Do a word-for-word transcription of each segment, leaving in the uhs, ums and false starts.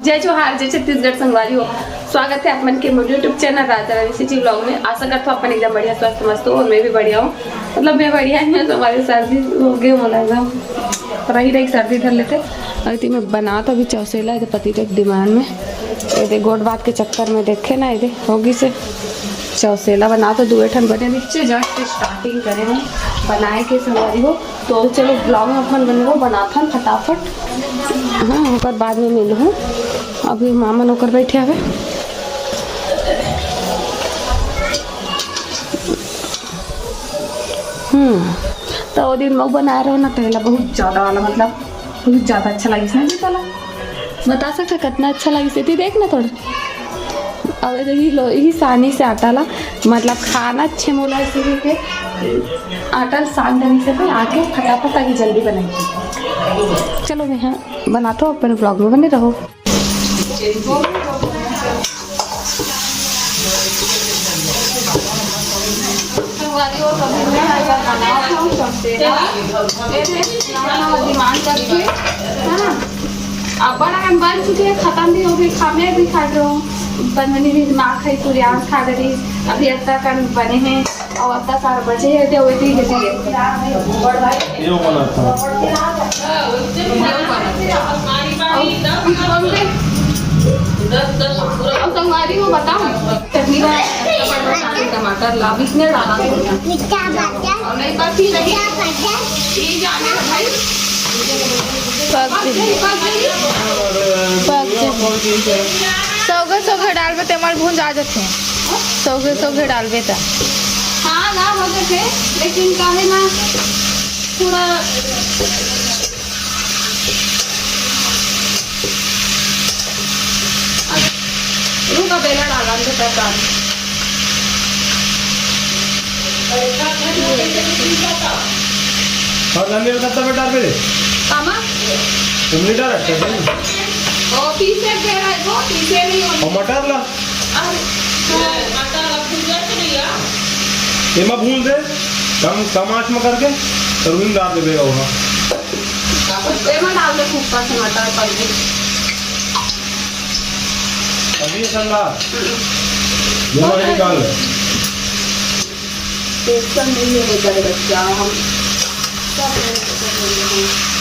जय जोहार, जय छत्तीसगढ़ संगवारी हो। स्वागत है आप मन के मोर YouTube channel Raja Rani city blog में। आशा करता हूँ अपन एकदम बढ़िया, स्वस्थ, मस्त हो और मैं भी बढ़िया हूँ। मतलब मैं बढ़िया नहीं हूँ, संगवारी, सर्दी हो गए मोला एकदम, रही रही सर्दी धर लेते। और इतनी मैं बना तो अभी चौसेला, इधर पति देव डिमांड में, ये दे गोट बात के चक्कर में देखे ना, ये दे होगी से चौसेला बना तो दुए ठन बने, नीचे जस्ट स्टार्टिंग करे हैं बनाए के, संगवारी हो। तो चलो ब्लॉग में अपन बने रहो, बनाथन फटाफट। हाँ, ओकर बाद में मिलहूँ। अभी मामा नौकर बैठे हवे। हम्म, तो वो दिन मैं बना रहे हो ना, तेला बहुत ज्यादा वाला, मतलब बहुत ज्यादा अच्छा लगिस ना जी तोला। बता सकते कितना अच्छा लगिस, एती देख ना थोड़ा। अब ये देखी लो, यही सानी से आटा ला, मतलब खाना अच्छे मोला इसीलिए के आटा सान देने से फिर आके फटाफट ताकि जल्दी बनाई। चलो मैं हाँ बनाता हूँ, अपने ब्लॉग में बने रहो। संगवारी हो, तभी मैं हर बार बनावत हूँ, सब तेल। ये देख, नवा नवा डिमांड करके, है ना? अब बड़ा कन बन चुके हैं, खत्म भी हो गई, खाने भी खा रहे हो, बनवनी भी ना खाई, पूरी आम खा रही। अभी अतना कन बने हैं और अतना सारा बचे हैं, तो वही दे दिए। ये वाला था। और संगवारी हो, बताओ, चटनी का टमाटर ला, बीच में डाला था। और नहीं, बस ठीक है। ये जाने भाई। पक गई। पक गई। पक गई। सौगे सौगे डालबे ते मल भूंजा जाथे। सौगे सौगे डालबे त। हाँ ना, हो जाथे, लेकिन काहे ना थोड़ा रुका, बेला डाला अंदर तक डाल। और नंदे में कत्ता में डाल दे। कामा? तुमने डाला चटनी? ओ, पीसे दे रहा है वो, पीसे नहीं होने। और मटर ला? अरे, मटर ला भूंजा के नहीं यार। एमा भूंज दे, कम, कम आंच में करके, तो रुई डाल दे बेगा वहाँ। एमा डाल दे खूब का टमाटर पल के। अभी ये ठंडा। हम्म। ये वाला निकाल ले। टेंशन नहीं है बेटा रे बच्चा, हम सब मेहनत कर रहे हैं।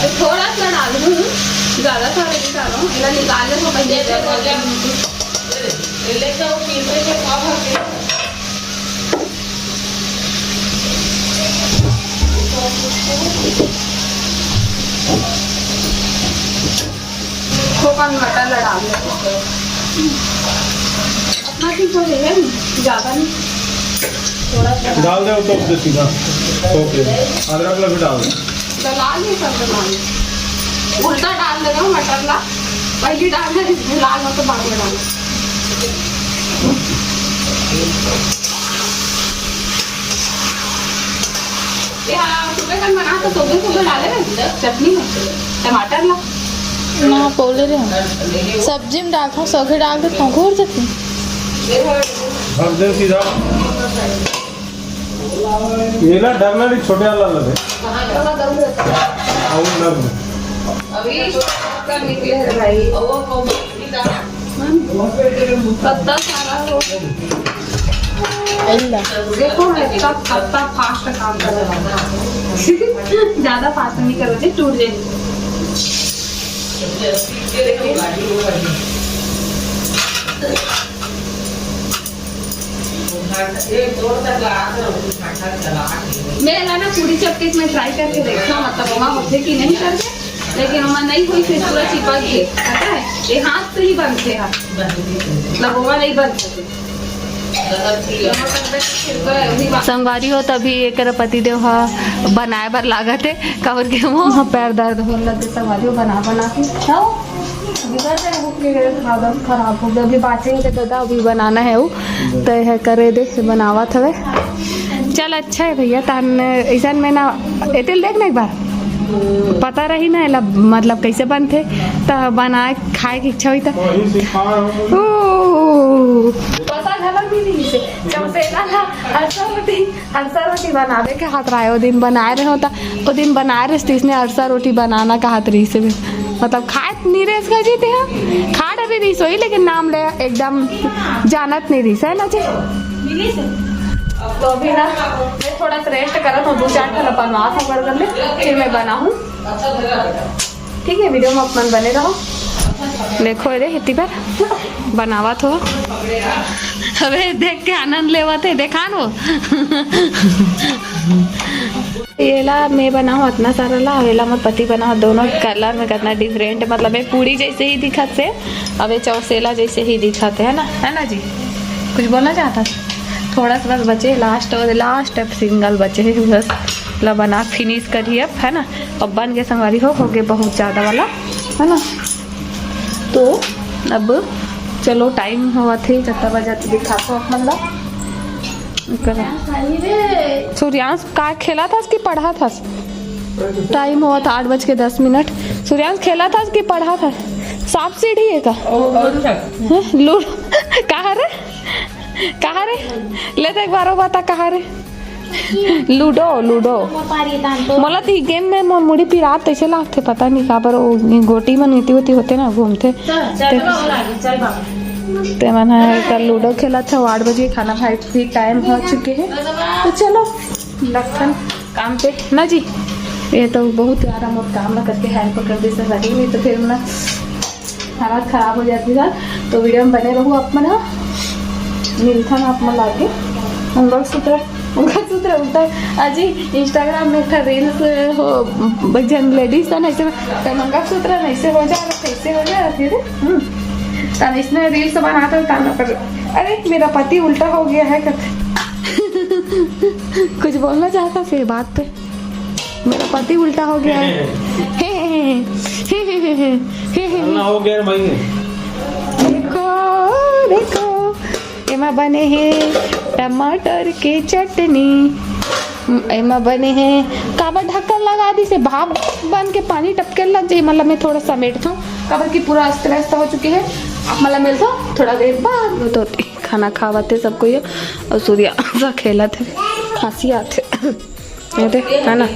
तो थोड़ा सा डालूं, ज्यादा सारा नहीं डालूं, इधर निकाल ले तो पहले। खोपा में मटर ला डाल दे। अपना ठीक हो जाएगा, ज्यादा नहीं, थोड़ा सा। डाल दे वो तो सीधा। ओके, अदरक ला भी डाल दे। तो लाल ही सब डाल दे। उल्टा डाल दे रहे हो मटर ला, पहले डाल दे, लाल हो तो बाद में डाल। ये हाँ, सुबह कन बना तो सुबह सुबह डाले ना चटनी में टमाटर ला। ना, बोले रे हम। सब्जी में डालता हूँ, सौगे डाल देता हूँ, घूर जाती। भर दे सीधा। ये ना डरना नहीं, छोटे वाला लगे। और लग। अभी इसका निकले है भाई। पत्ता सारा हो। देखो, इतना पत्ता फास्ट काम कर रहा है। ज्यादा फास्ट नहीं करो जी, टूट जाए। मैं ला ना पूरी चपकेट में ट्राई करके देखना, मतलब वहाँ होते कि नहीं करके, लेकिन वहाँ नहीं हुई, फिर पूरा चिपक गए, पता है, ये हाथ से ही बनते हैं, मतलब वहाँ नहीं बनते। संगवारी हो, तभी एकर पतिदेव ह बनाए बर लागत हे, काबर के वो ह पैर दर्द होन लगे, संगवारी हो, बना, बना के खाओ। बिगड़ जाए, वो के हालत खराब हो गया। अभी बाचेंगे दादा, अभी बनाना है वो, तो यह करे दे, बनावत हवे। चल, अच्छा है भैया, तहन ऐसन में ना, एतिल देख ना एक बार, पता रही ना एला, मतलब कैसे बनथे, त बनाए खाए के इच्छा हुई त। वही सिखाए हो। ओ, पता घलो नहीं रही से, चौसेला ना, अरसा रोटी, अरसा रोटी बनावे के हाथ रहे, वो दिन बनाए रहे होता, वो दिन बनाए रहे, इसने अरसा रोटी बनाना का हाथ रही से भी। मतलब खात नहीं रहिस का जी तेहा, खा डरे रहिस होही, लेकिन नाम ले एकदम जानत नहीं रहिस, है ना जी? तो अभी ना मैं थोड़ा सा रेस्ट करत हूँ, दो चार ठन अपन माफ कर ले, फिर मैं बनाहूँ। ठीक है, वीडियो में अपन बने रहो। देखो, ये दे, इतनी बार बनावत हो। अबे, देख के आनंद लेवत हे, देखा न वो। येला मैं बनाहूँ अतना सारा ला, अउ येला मोर पति बनाहूँ, दोनों कलर में कितना डिफरेंट, मतलब ये पूड़ी जैसे ही दिखत हे, अब ये चौसेला जैसे ही दिखत हे, है ना, है ना जी? कुछ बोलना चाहता? थोड़ा सा बस बचे, लास्ट और लास्ट अब सिंगल बचे हे, बस ला बना फिनिश करिए अब, है ना? अब बन के संगवारी हो, हो गए बहुत ज़्यादा वाला, है ना? तो अब चलो, टाइम होवत हे, जत्ता बजे तो दिखाथो आप मन ला। सूर्यांश का खेलत हस कि पढ़त हस? टाइम होवत आठ बज के दस मिनट। सूर्यांश खेलत हस कि पढ़त हस? सांप सीढ़ी है का? हैं? लूडो। कहाँ रे? कहाँ रे? ले तो एक बार वो बता, कहाँ रे? Ludo, ludo. मोला तो ई गेम में मोर मुड़ी पिरात तैसे लागथे, पता नहीं काबर, वो गोटी मन इति उति होते ना, घूमते। चल, चल, ते, बाबू, आगे, चल, बाबू। ते मन ह एकर लूडो खेलत हे, आठ बजे खाना खाए के टाइम हो चुके हे। तो चलो, लगथन काम पे ना जी। ये तो बहुत यार मोर काम ला करके हेल्प कर दे सर, नहीं तो फिर ना हालत खराब हो जाती सर। तो वीडियो में बने रहू आप मन ह, मिलथन आप मन लाके। मंगलसूत्र, मंगलसूत्र उल्टा। अजी, Instagram में एक ठा reels हो, एक झन लेडीज था ना, ऐसे में, "तो मंगलसूत्र ऐसे हो जा रहा, कैसे हो जा रहा?" फिर, हम्म, तब इसने reels बनाते हुए ताना कर, "अरे, मेरा पति उल्टा हो गया है," करते। कुछ बोलना चाहता फिर बात पे? मेरा पति उल्टा हो गया है। हे, हे, हे, हे। ना हो गया भाई। देखो, देखो, एमा बने हे टमाटर के चटनी, एमा बने हे, काबर ढक्कन लगा दिस हे, भाप बन के पानी टपके लग जाए, मतलब मैं थोड़ा समेटथों, काबर कि पूरा अस्त व्यस्त हो चुके हे। आप मन ला मिलथों थोड़ा देर बाद। तो खाना खावत हे सब कोई, अउ सूर्या सा खेलत हे, खांसी आथे। ये दे, है ना,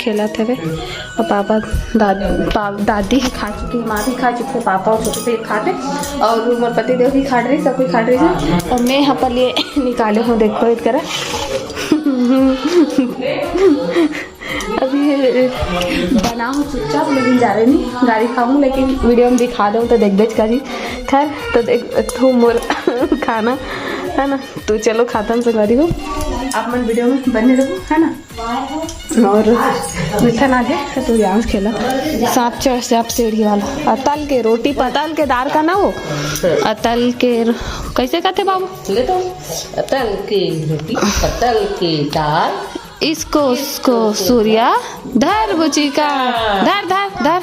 खेलत हवे। अउ पापा, दाद-, पा-, दादी खा चुकी है, माँ भी खा चुकी है, पापा और छोटे से खाते, और मोर पति देव भी खा रही, सब कोई खा रही है। और मैं यहाँ पर लिए निकाले हूँ, देखो इस तरह। अभी बनाहूँ चुपचाप, लेकिन जा रहे नहीं, गाड़ी खाऊँ, लेकिन वीडियो में दिखा दूँ तो देख देख करी। खैर, तो देख तू मोर खाना, है ना? तो चलो, खातन संगवारी हो, आप मन वीडियो में बने रहो, है ना? और मिठा ना दे तो तू डांस खेला। सांप चढ़, सांप सीढ़ी वाला। अतल के रोटी, पतल के दार का ना हो। अतल के रो-, कैसे कहते बाबू? ले तो, अतल के रोटी, पतल के दार। इसको, उसको सूर्या, धर बुची का, धर, धर, धर।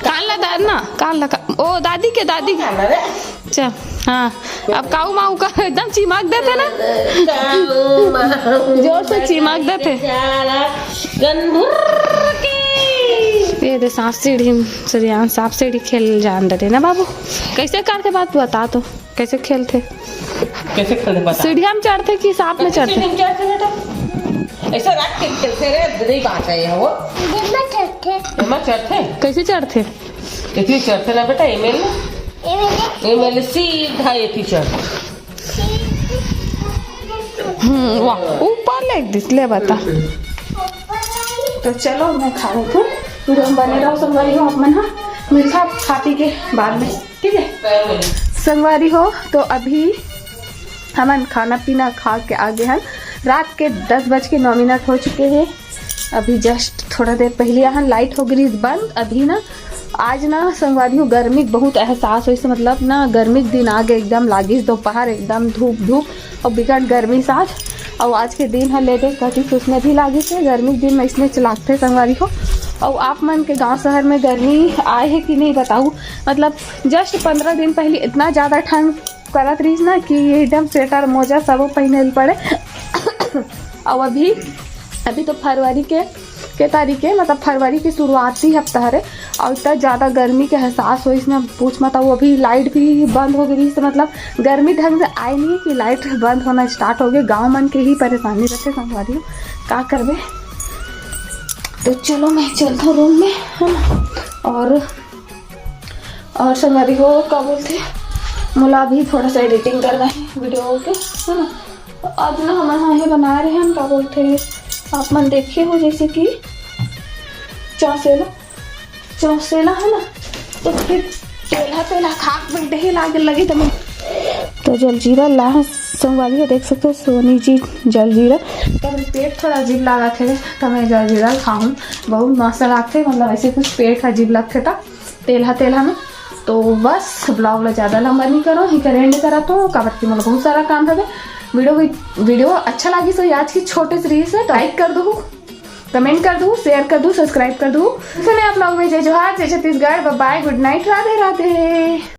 कान ला धर ना, कान ला का-, ओ, दादी के, दादी के। चल, हाँ, अब काऊ माऊ का एकदम चिमक देते ना। काऊ माऊ जोर से चिमक देते। गंधुर की। ये दे सांप सीढ़ी, सूर्या, सांप सीढ़ी खेल जान देते ना बाबू। कैसे करके बात बता तो, कैसे खेलते? कैसे खेलते बता? सीढ़िया में चढ़ते कि सांप में चढ़ते? सीढ़ी में चढ़ते बेटा। ऐसे रख के खेलते रे, नहीं बात है ये वो। एमा चढ़थे। एमा चढ़थे? कैसे चढ़थे? एती चढ़थे ना बेटा, एमे ले। एमे ले। एमे ले सीधा एती चढ़। हम्म, वाह, ऊपर ले दिस, ले बता। तो चलो, मैं खाऊं फिर। तुरंत बने रहो संगवारी हो आप मन, हाँ। मिलता खा पी के बाद में, ठीक है? संगवारी हो, तो अभी हमन खाना पीना खा के आ गे हन। रात के दस बज के नौ मिनट हो चुके हैं। अभी just थोड़ा देर पहले यहाँ लाइट हो गई बंद। अभी ना, आज ना संगवारी हो, गर्मी के बहुत एहसास होइस, मतलब ना, गर्मी के दिन आगे एकदम लागिस, दोपहर एकदम धूप धूप और बिकट गर्मी साथ। और आज के दिन ह ले दे कटिस उसने भी लागिस है, गर्मी के दिन में इसने चलाते संगवारी हो। और आप मन के गांव शहर में गर्मी आए है कि नहीं बताऊ, मतलब just पंद्रह दिन पहले इतना ज़्यादा ठंड करत रहिस ना कि एकदम स्वेटर मोजा सबो पहने ल पड़े। और अभी, अभी तो फरवरी के, के तारीख है, मतलब फरवरी के शुरुआती हफ्ता हरे, और इतना ज़्यादा गर्मी के एहसास होइस ना, पूछ मत। वो अभी लाइट भी बंद हो गई, तो मतलब गर्मी ढंग से आए नहीं कि लाइट बंद होना स्टार्ट हो गई। गाँव मन के ही परेशानी रखे संगवारी हो, का करबे। तो चलो मैं चलता हूँ रूम में, है ना। और और संगवारी हो, का बोलथे, मोला अभी थोड़ा सा एडिटिंग करना है वीडियो के, है ना। तो आज ना हमन हा ये बना रहे हैं, का बोलथे, आप मन देखे हो जैसे कि चौसेला, चौसेला है ना, तो फिर तेलहा तेलहा खाक बैठे ही लागे लगी। तो मैं तो जलजीरा ला संगवारी हो, देख सकते हो सोनी जी जलजीरा। तो अभी पेट थोड़ा अजीब लागत है, तो मैं जलजीरा खाऊँ, बहुत मस्त लागथे। मतलब ऐसे कुछ पेट अजीब लगथे त तेलहा तेलहा में। तो बस ब्लॉग ला ज़्यादा लंबा नहीं करो, ही कर एंड करा तो काबर कि मोला बहुत सारा काम हवे। वीडियो वीडियो अच्छा लागिस तो आज की छोटे से रील्स है तो लाइक कर दो, कमेंट कर दो, शेयर कर दो, सब्सक्राइब कर दो। फिर मैं आप लोग में जय जोहार, जय छत्तीसगढ़, बाय बाय, गुड नाइट, राधे राधे।